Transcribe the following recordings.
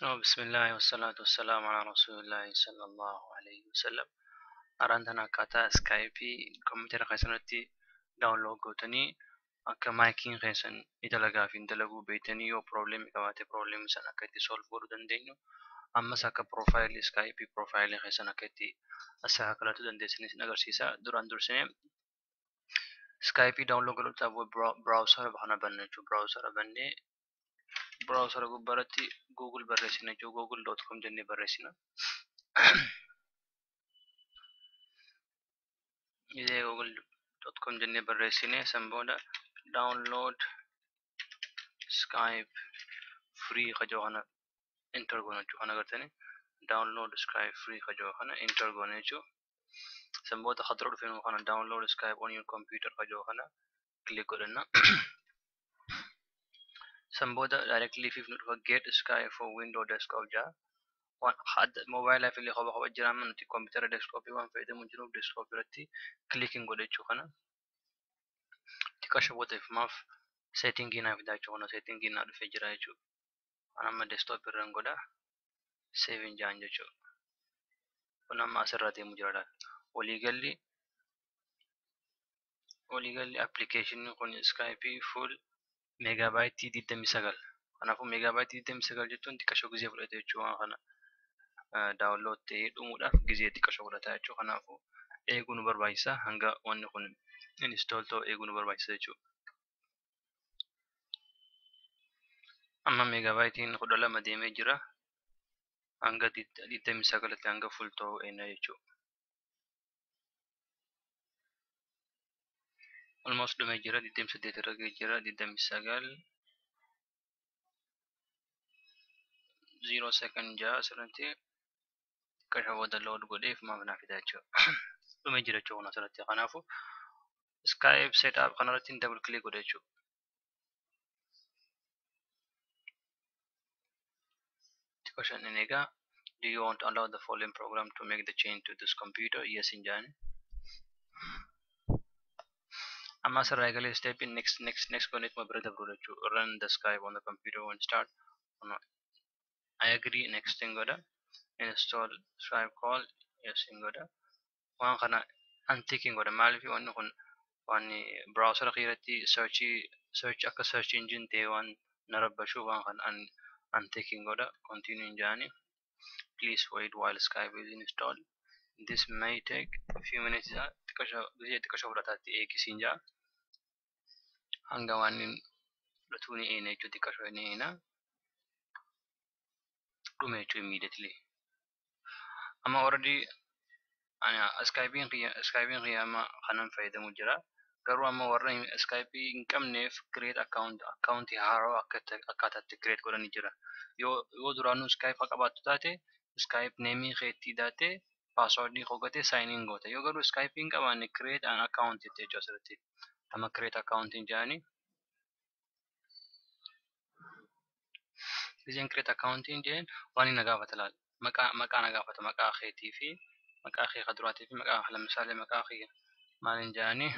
Bismillahi wasalaatu wasalaamu alaa rasuulillahi sallallahu alayhi wasallam. Har'aan tana akkaataa Skypeii kompiitara keessan download gootanii akka maayikiin keessan ni dalagaa fi hin dalaguu beektanii yoo probleemii qabaate probleemii sana akka itti solve godhuu dandeenyu, ammas akka piroofaayilii Skypeii piroofaayilii keessan akka itti astakakalachuu dandeessanis isin agarsiisa. Duraan dursinee Skypeii download godhuudhaaf browsera kana banna jechuudha. Browsera bannee browsera gubbaarratti Google barreessina jechuudha. Google.com jennee barreessina. Idee google.com jennee barreessine san booda download Skype free kajoo kana enter goona jechuudha. Kana agartanii download Skype free kajoo kana enter goona jechuudha. San booda khadra dhufee kana download Skype on your computer kajoo kana click godhanna. San booda directly fi nu dhufa get Skype for Windows desktop jaa. Waan moobaayilaa fi illee kopha kopha jira, amma nuti kompiitara desktopii waan fayyadamu jiruuf desktop irratti clicking godha jechuu kana. Xiqqasho booda ifumaaf settingii naa fidaa jechuu kana, settingii naa dhufee jira jechuudha. Kan amma desktop irra hin godha, save hin jaan jechuudha. Kun amma asirra deemu jira laata. Waliigalli application kun Skype full meegaabaaytii 29. Kanaafuu meegaabaaytii 29 jechuun xiqqasho gizee fudhate jechuudha. Waan kana download ta'ee dhumuudhaaf gizee xiqqasho fudhata jechuudha. Kanaafuu eeguu nu barbaachisa, hanga wanni kun install ta'u eeguu nu barbaachisa jechuudha. Amma meegaabaaytiin 12 deemee jira. Hanga 29tti hanga full ta'u eegna jechuudha. Almost dhumee jira, 28 irra gahee jira, 29 0 second jaa asirratti xiqqasho booda load godhee ifumaaf naa fida jechuudha. Dhumee jira jechuudha kun asirratti. Kanaafuu Skype setup kanarratti double click godhe jechuudha. Xiqqasho inni egaa, do you want to allow the following program to make the change to this computer? Yes hin jaani. Amma asirraa eegalee step in next next next goneetuma bira dabru jechuudha. Run the Skype on the computer when start. I agree, next hin godha. Install Skype call, yes hin godha. Waan kana untick hin godha. Maaliif wanni kun waan browser irratti search akka search engine ta'e waan na rabbashuuf waan kana untick hin godha. Continue hin jaani. Please wait while Skype is installed. This may take a few minutes. Xiqqasho xiqqasho fudhataatti eegisiin jaa. Hanga waan inni fudhatuu ni eena jechuudha. Xiqqasho ni eena. Dhume jechuudha immediately. Amma already ani Skypein kiyya amma kanan fayyadamu jira. Garuu amma warra Skype hin qabneef create account, account haaraa akkaataatti create godhanii jira. Yoo duraanuu Skype qabaattu taate Skype name keetti hidhattee passwordii hogatee sign in goota. Yoo garuu Skype hin qabaanne create an account jettee jechuudha asirratti. Amma create account hin jaani. Gizeen create account hin jeen waan inni na gaafata laala. Maqaa na gaafata, maqaa keetii fi maqaa kee ka duraatii fi maqaa lammisaalee maqaa kee maal hin jaani?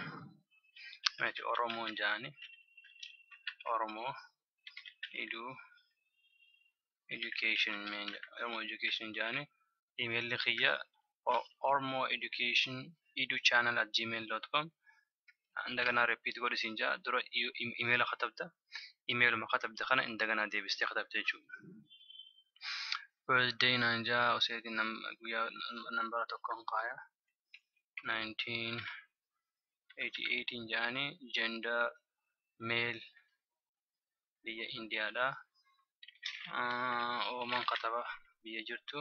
Meeti Oromoo hin jaani. Oromoo Edu Education meen jedha. Oromoo Education hin jaani. Emailli kiyya Oromoo Education edu channel at gmail dot com. እንደገና repeat godhi siin jaa. Dura emaila katabda, emailuma katabda kana እንደገና deebistee katabda jechuudha. Birthday naan jaa, oseetiin guyyaa nambara tokkoon kaaya. 1988 hin jaani. Gender male, biyya Indiyaadha. Ooman kataba biyya jirtu.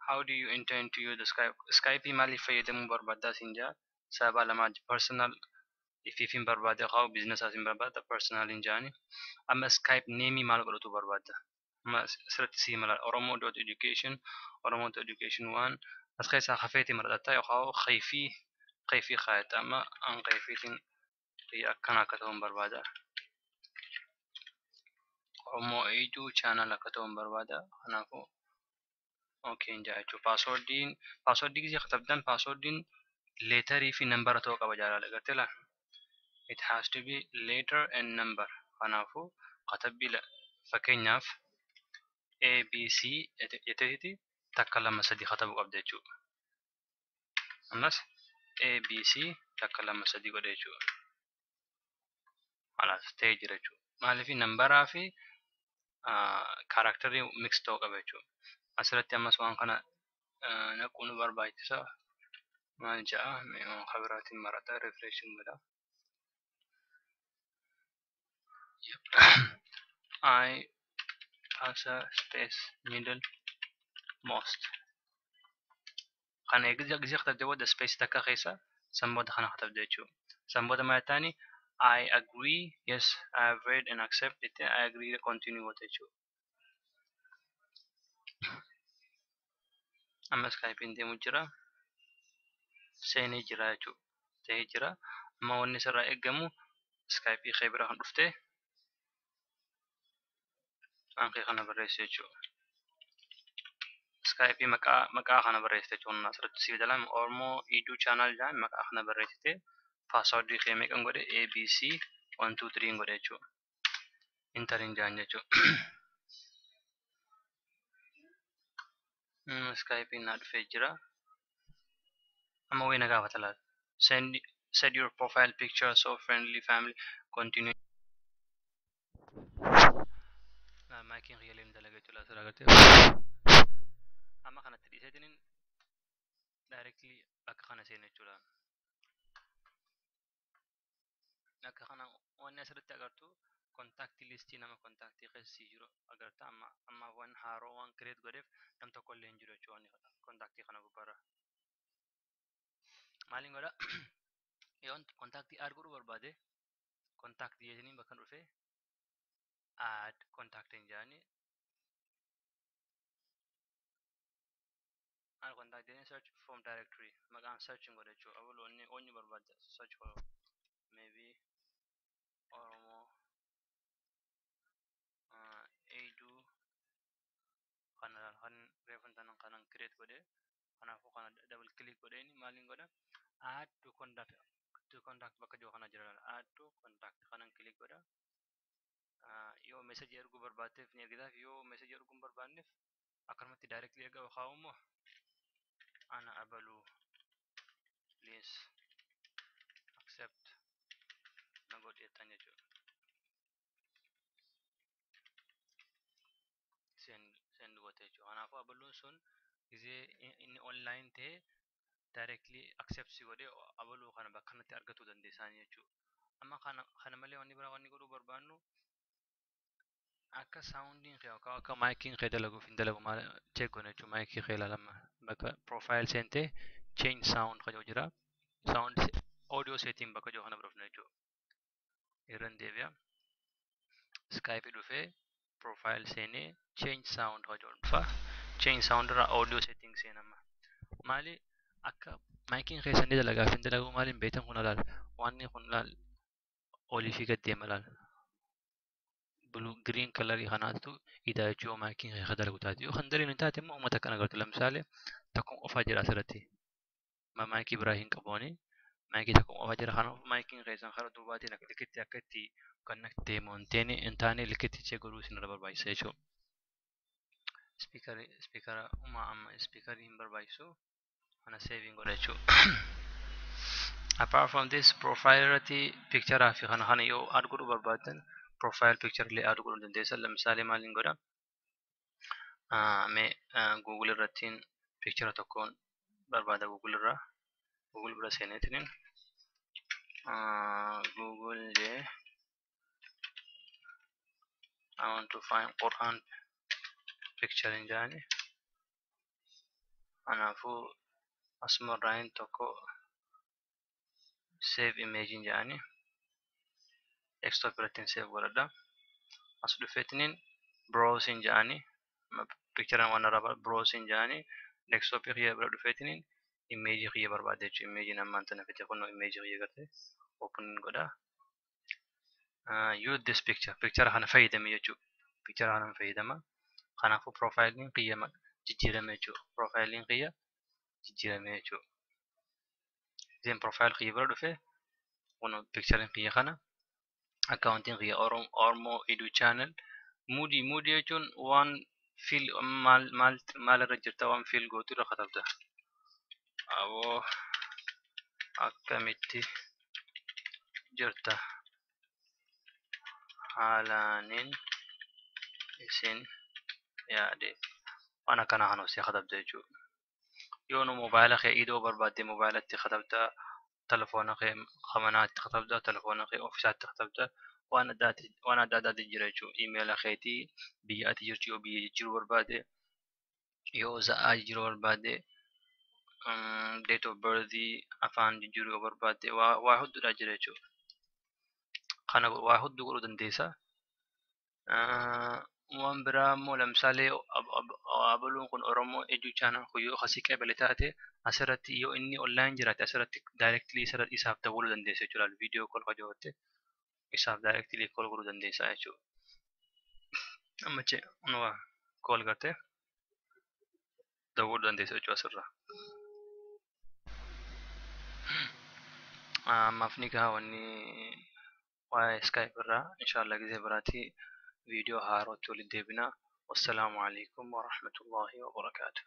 How do you intend to use the Skype? Skype maaliif fayyadamuu barbaaddaa siin jaa. Sababa lamaa, personal ifiif hin barbaade qabu, business hin barbaada, personal hin jaani. Amma Skype name maal godhatu barbaadda? Amma asirratti sii mala Oromoo dot education, Oromoo dot education waan as keessaa hafeeti maradhatta yookaan kayfii kaayata. Amma an kayfiitiin kiyya akkana akka ta'u hin barbaada. Oromoo Edu channel akka ta'u hin barbaada. Kanaafuu okay hin jaa jechuudha. Passwordii gisee katabdan passwordiin leetarii fi nambara ta'uu qaba jaalala gartee laal. It has to be letter and number. Kanaafuu katabbii Fakkeenyaaf ABC jetteeti takka lama sadii katabuu qabda jechuudha. Ammas ABC takka lama sadii godhe jechuudha. Halaas ta'ee jira jechuudha. Maaliif nambaraa fi kaaraakterii mix ta'uu qaba jechuudha. Asirratti ammas waan kana naquu nu barbaachisa. Maal ja'a waan biraatiin marata refreshing godha. I pass space middle most. Kana eegzaa gisee katabdee booda space takka keessa san booda kana katabde jechuudha. San booda maal taani I agree, yes, I have read and accept it, I agree, continue goota jechuudha. Amma Skype'n deemu jira. Seenee jira jechuudha. Ta'ee jira. Amma wanni sirraa eegamu Skype kee bira kan dhufte waan kee kana barreessu jechuudha. Skype maqaa kana barreessite jechuudha. Asirratti siif jalaan Oromoo Edu Channel jedhan maqaa kana barreessite password kee meeqan godhe ABC 1 2 3 godhe jechuudha. Enter hin jaan jechuudha. Skype naa dhufee jira. Amma wayii na gaafata laata. Send your profile picture so friendly family continue. Maakiin xiyyaleen dalagaa jechuudha asirraa agartee. Amma kanatti dhiiseetiniin directly bakka kana seena jechuudha. Akka kana wanni asirratti agartu kontaaktii listii nama kontaaktii keessa jiru agarta. Amma waan haaroo waan create godheef nam tokko illee hin jiru jechuudha wanni kontaaktii kana gubbaarra. Maaliin godha? Yoon kontaaktii add godhuu barbaade kontaaktii jeetiniin bakka dhufe add contact hin jedhani. Add contact jedhanii search from directory maqaan search hin godha jechuudha. Abulu inni eenyu barbaadda search for maybe Oromoo Edu kana kan reefan tanan kanan create godhe kanaafuu kana double click godheeni maaliin godha add to contact to contact bakka jiru kana jira add to contact kanan click godha. Yoo message erguu barbaaddeef ni ergitaaf yoo message erguu hin barbaanneef akkanumatti directly erga kaa'u immoo ana abaluu please accept na godhi jettan jechuudha. Send goote jechuudha. Kanaafuu abaluun sun gisee inni online ta'e directly accept si godhee abaluu kana bakka kanatti argachuu dandeessaanii jechuudha. Amma kana malee wanni biraa wanni godhuu barbaannu akka soundiin kee yookaan akka maayikiin kee dalaguuf hin dalagu maal check goona jechuudha. Maayikii kee ilaalama bakka profile seentee change sound kan jiru jira. Sound audio setting bakka jiru kana bira dhufna jechuudha. Irra hin deebi'a. Skype dhufee profile seenee change sound kan jiru dhufa. Change sound irraa audio setting seenama. Maali akka maayikiin keessan ni dalagaaf hin dalagu maaliin beektan kun ilaala. Wanni kun ilaal olii fi gad deema ilaala. Blue green color kanaatu idaa jechuudha maayikiin kee dalagu taate. Yoo kan dalagu hin taate immoo uummata akkana agartu. Lamsaale tokko qofaa jira asirratti. Maayikii biraa hin qabu. Maayikii tokko qofaa jira. Kanaaf maayikiin keessan karaa duubaatiin akka likitti akka itti connect deemu hin taane likitti check godhuu isinirra barbaachisa jechuudha. Speakera uumaa amma speakerii hin barbaachisu. Kana saving godha jechuudha. Apart from this profile irratti picture fi kana kana yoo add godhuu barbaaddan profile picture illee add godhuu dandeessan. Lamsaalee maaliin godha? Mee Google irrattiin picture tokkoon barbaada Google irraa. Google bira seeneetiniin Google jee I want to find Quran picture hin jedhani. Kanaafuu asumarraayin tokko save image hin jedhani. Desktop irrattiin save godhadha. As dhufeetiniin browse hin jedhani. Picture waan irraa browse hin jedhani. Desktop kiyya bira dhufeetiniin image kiyya barbaade jechuudha. Image ammaan tana fide kunoo image kiyya gartee open godha. Use this picture. Picture kana fayyadame jechuudha. Picture kana fayyadama. Kanaafuu profilein kiyya jijjiirame jechuudha. Profilein kiyya jijjiirame jechuudha. Then profile kiyya bira dhufe kunoo picture kiyya kana accountiin kiyya Oromoo Edu Channel Mood jechuun waan feel maal maal maal irra jirta waan feel gootu irra katabda. Aboo akkamitti jirta haalaanin isin yaade waan akkanaa kana osoo katabda jechuudha. Yoo nu moobaayila kee idoo barbaadde moobaayilatti katabda, telefoona kee manaatti katabda, telefoona kee ofiisaatti katabda, waan adda addaati jira jechuudha. Iimeela keetii biyya ati jirtu yoo biyya jijjiiruu barbaadde, yoo sa'aa jijjiiruu barbaadde, date of birth afaan jijjiiruu yoo barbaadde waa hedduudha jira jechuudha. Kana waa hedduu godhuu dandeessa. Waan biraa immoo lamsaalee abaluun kun Oromoo Edu Channel kun yoo asii qabale taate asirratti yoo inni online jiraate asirratti directly isaaf dabaluu dandeessa jechuudha. Video call hojjette isaaf directly call godhuu dandeessa jechuudha. Amma call gartee dabaluu dandeessa jechuudha asirraa. Ammaaf ni gahaa wanni waa'ee Skype irraa inshallah gisee biraatti viidiyoo haarootti walitti deebina. Wassalaamu alaikum warahmatullahi wabarakaatuh.